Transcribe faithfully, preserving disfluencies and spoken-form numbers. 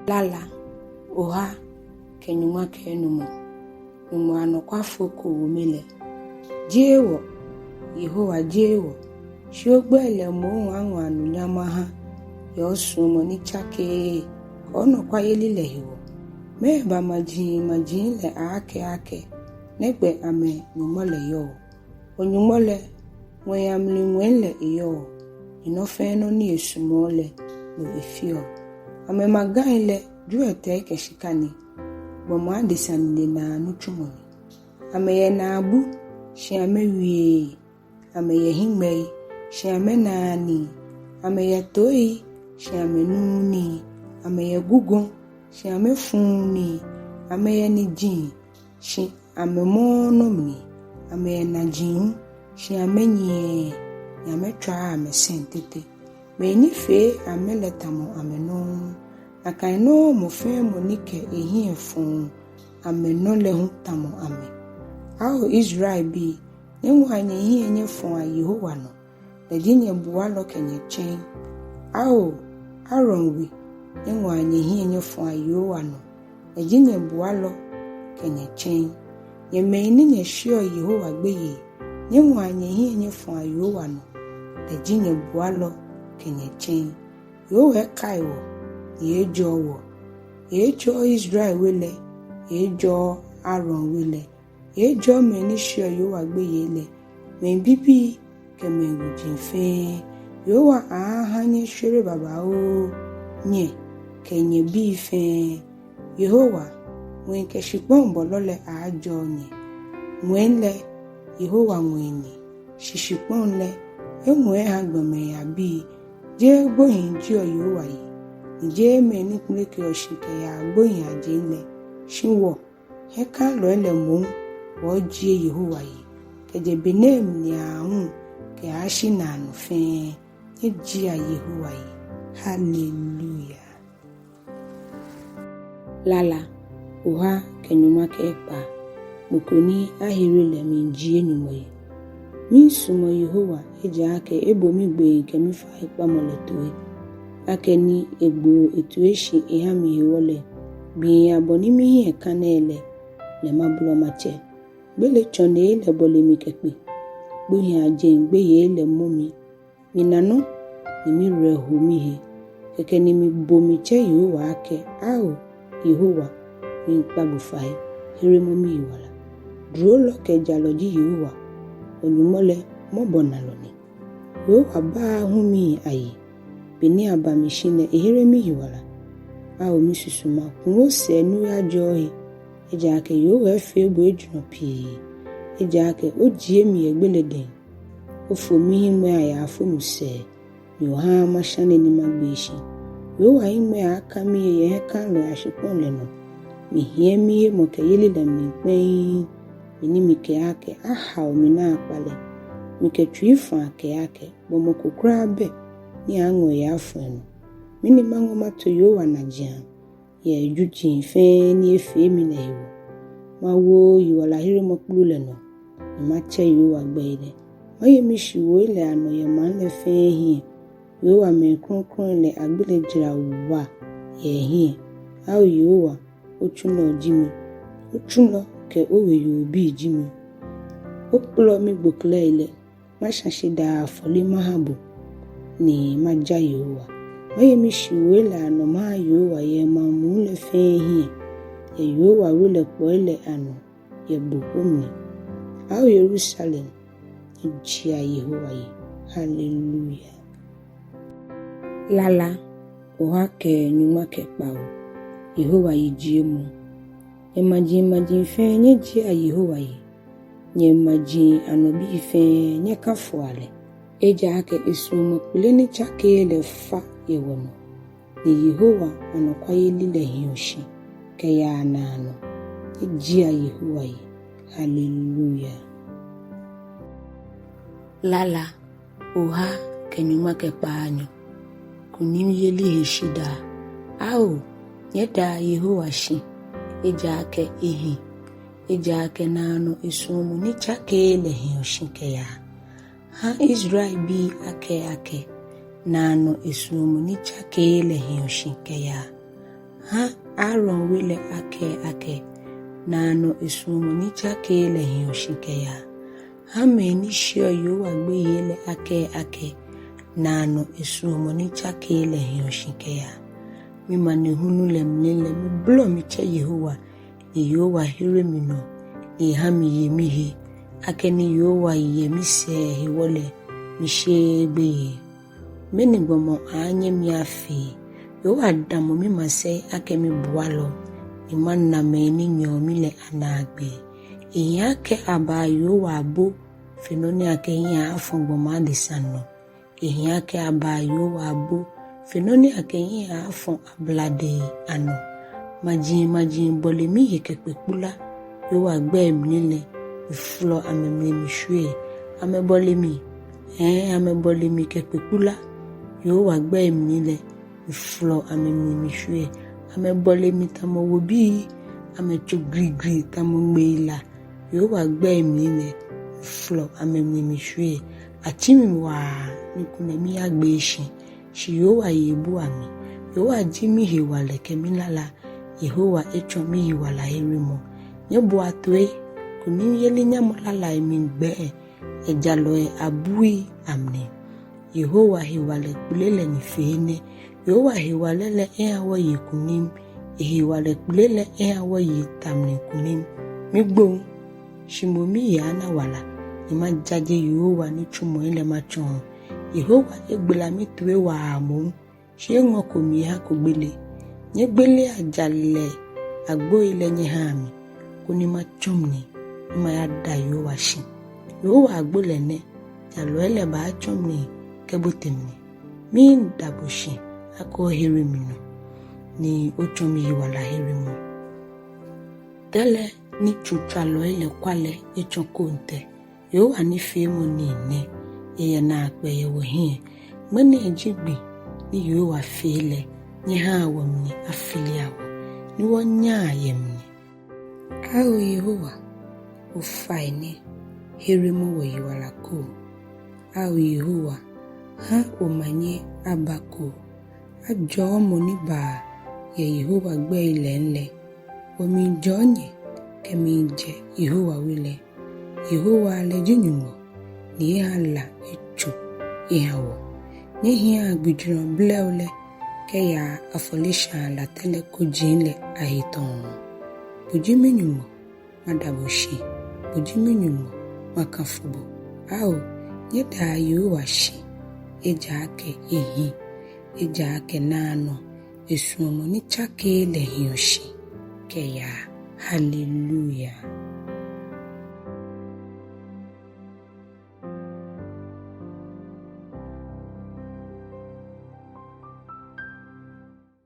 Lala oha kɛ nyɔŋma kɛ enumɔ. Nyɔŋmɔ anɔkwafo kome lɛ. Jeee wɔ, Yehowa, jeee wɔ, shi ogbɛi lɛ moŋ aŋɔ anunyam aha, yɛ osuɔmɔ ni tsakeee kɛ onɔkwayeli lɛ hewɔ. Mɛɛba majimaji lɛ aaakɛɛ akɛ, nɛgbɛ amɛ-Nyɔŋmɔ lɛ yɔɔ? Wɔ-Nyɔŋmɔ lɛ, ŋwɛi amli ŋwɛi lɛ eyɔɔ, ni nɔ fɛɛ nɔ ni esumɔɔ lɛ, no efeɔ. Amɛmagai lɛ, jwiɛtɛi kɛ shika ni, gbɔmɔ adesa nine naa nitsumɔ ni. Amɛyɛ naabu, shi amɛwieee. Amɛyɛ hiŋmɛii, shi amɛnaaa nii. Amɛyɛ toii, shi amɛnuuu nii. Amɛyɛ gugɔ, shi amɛfuuu nii. Amɛyɛ niji, shi amɛmɔɔɔ nɔ mli. Amɛyɛ naji hu, shi amɛnyiɛɛɛ, ni amɛtswaaa amɛsɛŋ tete. Mɛi ni fee amɛ lɛ tamɔ amɛ nɔŋŋ. Nakai nɔŋŋ mɔ fɛɛ mɔ ni kɛ ehiɛ fɔɔ amɛnɔ lɛ hu tamɔ amɛ. Ao Israelbii, nyɛŋɔa nyɛhiɛ nyɛfɔa Yehowa nɔ, lɛ ji nyɛbualɔ kɛ nyɛtsɛŋ. Ao Aaron we, nyɛŋɔa nyɛhiɛ nyɛfɔa Yehowa nɔ, lɛ ji nyɛbualɔ kɛ nyɛtsɛŋ. Nyɛ mɛi ni nyɛsheɔ Yehowa gbeyei, nyɛŋɔa nyɛhiɛ nyɛfɔa Yehowa nɔ, lɛ ji nyɛbualɔ kɛ nyɛtsɛŋ. Yehowa ekai wɔ, ni eejɔɔ wɔ. Eejɔɔ Israel we lɛ, eejɔɔ Aaron we lɛ, eejɔɔ mɛi ni sheɔ Yehowa gbeyei lɛ, mɛi bibii kɛ mɛi wuji fɛɛ. Yehowa aaaha nyɛshwere babaoo, nyɛ kɛ nyɛbii fɛɛ. Yehowa, ŋwɛi kɛ shikpɔŋ bɔlɔ lɛ aajɔɔ nyɛ. Ŋwɛi lɛ, Yehowa ŋwɛi ni, shi shikpɔŋ lɛ, eŋɔ eha gbɔmɛi abii. Jeee gbohii jieɔ Yehowa yi, ni jeee mɛi ni kpelekeɔ shi kɛyaa gbohii ajeŋ lɛ, shi wɔ, hiɛkalɔi lɛ moŋ, wɔɔjie Yehowa yi, kɛjɛ be nɛɛ mli aahu kɛyashi naanɔ fɛɛ. Nyɛjiea Yehowa yi. Hallelujah. Lala oha kɛ nyɔŋma kɛ ekpaa. Mɔ ko ni ahere lɛ miijie Nyɔŋmɔ yi. Miisumɔ Yehowa, ejaakɛ ebo migbee kɛ mifaikpamɔ lɛ toi. Akɛni egbo etoi shi eha mi hewɔ lɛ, gbii abɔ ni mihiɛ ka nɛɛ lɛ, lɛ mabolɔ matsɛ. Gbele tsɔnei lɛ bɔle mi kɛkpe. Gbohii ajeŋ gbeyei lɛ mɔ mi. Mina nɔ, ni miwerɛ ho mihe. Kɛkɛ ni mibo mitsɛ Yehowa akɛ, Ao, Yehowa, miikpa bo fai, heremɔ miyiwala. Durolɔ kɛ jalɔ ji Yehowa, wɔ-Nyɔŋmɔ lɛ, mɔbɔnalɔ ni. Yehowa baa humii ayi, be ni aba mi shi lɛ, ehere miyiwala. Ao, misusuma, ku osɛɛ ni oyajɔɔ ohe, ejaakɛ Yehowa efee bo ejurɔ pii, ejaakɛ ojie mi yɛ gbele dɛŋ. Ofo mihiŋmɛi ayaafonu sɛɛ, ni ohaaa mashane ni magbee shi. Yehowa hiŋmɛi aka mihe yɛ hiɛkalɔi ashikpɔŋ lɛ nɔ. Mihiɛ mihemɔkɛyeli lɛ mli kpɛŋŋ, be ni mikɛɛ akɛ, Ahao mi naakpa lɛ. Mikɛ tsuifaa kɛɛ akɛ, Gbɔmɔ ko kwraa bɛ ni aŋɔ eyafɔ enɔ. Mɛni maŋɔ mato Yehowa najiaŋ? Yɛ ejuji fɛɛ ni efee mi lɛ hewɔ. Mawo yiwalaheremɔ kpulu lɛ nɔ, ni matsɛ Yehowa gbɛi lɛ. Maye mishiwoi lɛ anɔ yɛ maŋ lɛ fɛɛ hiɛ. Yehowa mɛi krɔŋkrɔŋ lɛ agbele jara wa yɛ ehiɛ. Ao Yehowa, otsulɔ ji mi. Otsulɔ kɛ oweyoo bi ji mi. Okpɔlɔ migboklɛi lɛ. Masha shidaa afɔle maha bo, ni maja Yehowa. Maye mishiwoi lɛ anɔ maha Yehowa yɛ maŋ muu lɛ fɛɛ hiɛ, yɛ Yehowa we lɛ kpoi lɛ anɔ, yɛ bo omli. Ao Yerusalem, nyɛjiea Yehowa yi. Hallelujah. Lala oha kɛ nyɔŋma kɛ kpawo. Yehowa yijiemɔ. Nyɛ majimaji fɛɛ, nyɛjiea Yehowa yi. Nyɛ maji anɔ bii fɛɛ, nyɛkafoa lɛ. Ejaakɛ esuɔmɔ kpele ni tsakeee lɛ fa yɛ wɔnɔ, ni Yehowa anɔkwayeli lɛ hiɔ shi kɛyaa naanɔ. Nyɛjiea Yehowa yi. Hallelujah. Lala oha kɛ nyɔŋma kɛ kpaanyɔ. Kunimyeli he shidaa. Ao, nyɛdaa Yehowa shi, ejaakɛ ehi, ejaakɛ naanɔ esuɔmɔ ni tsakeee lɛ hiɔ shi kɛyaa. Ha Israelbii akɛɛ akɛ, naanɔ esuɔmɔ ni tsakeee lɛ hiɔ shi kɛyaa. Ha Aaron we lɛ akɛɛ akɛ, naanɔ esuɔmɔ ni tsakeee lɛ hiɔ shi kɛyaa. Ha mɛi ni sheɔ Yehowa gbeyei lɛ akɛɛ akɛ, naanɔ esuɔmɔ ni tsakeee lɛ hiɔ shi kɛyaa. Mimanehulu lɛ mli lɛ mibolɔ mitsɛ Yehowa, ni Yehowa here mi nɔ, ni eha miye mihe. Akɛni Yehowa yɛ misɛɛ hewɔ lɛ, misheee gbeyei. Mɛni gbɔmɔ aaanyɛ mi afee? Yehowa damɔ mimasɛi akɛ mibualɔ, ni mana mɛi ni nyɛɔ mi lɛ anaagbee. Ehi akɛ abaa Yehowa abo fe nɔ ni akɛ hiɛ aaafɔ gbɔmɔ adesa nɔ. Ehi akɛ abaa Yehowa abo fe nɔ ni akɛ hiɛ aaafɔ abladei anɔ. Majimaji bɔle mihe kɛkpe kpula, Yehowa gbɛi mli lɛ mifolɔ amɛmli mishwie. Amɛbɔle mi, hɛɛ, amɛbɔle mi kɛkpe kpula, Yehowa gbɛi mli lɛ mifolɔ amɛmli mishwie. Amɛbɔle mi tamɔ wobii, amɛtso grigri tamɔ ŋmei la, Yehowa gbɛi mli lɛ mifolɔ amɛmli mishwie. Atsi mi waa ni kulɛ miyagbee shi, shi Yehowa ye ebua mi. Yehowa ji mihewalɛ kɛ milala, Yehowa etsɔ miyiwalaheremɔ. Nyɛboa toi, kunimyeli nyamɔ lalai miigbɛɛ yɛ jalɔi abui amli. Yehowa hewalɛ kpele lɛ nifeenɛ. Yehowa hewalɛ lɛ eha wɔye kunim. Ehewalɛ kpele lɛ eha wɔye ta mli kunim. Migboŋ, shi moŋ miyi ana wala, ni majaje Yehowa nitsumɔi lɛ matsɔɔ. Yehowa egbala mitoi waa moŋ, shi eŋɔko mi ehako gbele. Nyɛgbelea jalɛ agboi lɛ nyɛhaa mi, koni matsɔ mli, ni mayada Yehowa shi. Yehowa agbo lɛ nɛ, jalɔi lɛ baatsɔ mli kɛbote mli. Miida bo shi akɛ ohere mi nɔ, ni otsɔ miyiwalaheremɔ. Tɛ lɛ ni tsutswalɔi lɛ kwa lɛ etsɔ koŋtɛ. Yehowa nifeemɔ nii nɛ, eyɛ naakpɛɛ yɛ wɔhiɛ. Ŋmɛnɛ ji gbi ni Yehowa fee lɛ, nyɛhaa wɔmli afilia wɔ, ni wɔnyaa yɛ mli. Ao Yehowa, ofainɛ, heremɔ wɔyiwala ko. Ao Yehowa, ha omanye aba ko. Ajɔɔ mɔ ni baa yɛ Yehowa gbɛi lɛŋ lɛ. Wɔmiijɔɔ nyɛ kɛmiijɛ Yehowa we lɛ. Yehowa lɛ ji Nyɔŋmɔ, ni eha la etso eha wɔ. Nyɛhiɛa gbijurɔ blɛoo lɛ kɛyaa afɔleshaa latɛ lɛ koji lɛ ahe tɔɔ. Bo ji mi-Nyɔŋmɔ, mada bo shi. Bo ji mi-Nyɔŋmɔ, makanfo bo. Ao, nyɛdaa Yehowa shi, ejaakɛ ehi, ejaakɛ naanɔ esuɔmɔ ni tsakeee lɛ hiɔ shi kɛyaa. Haleluya.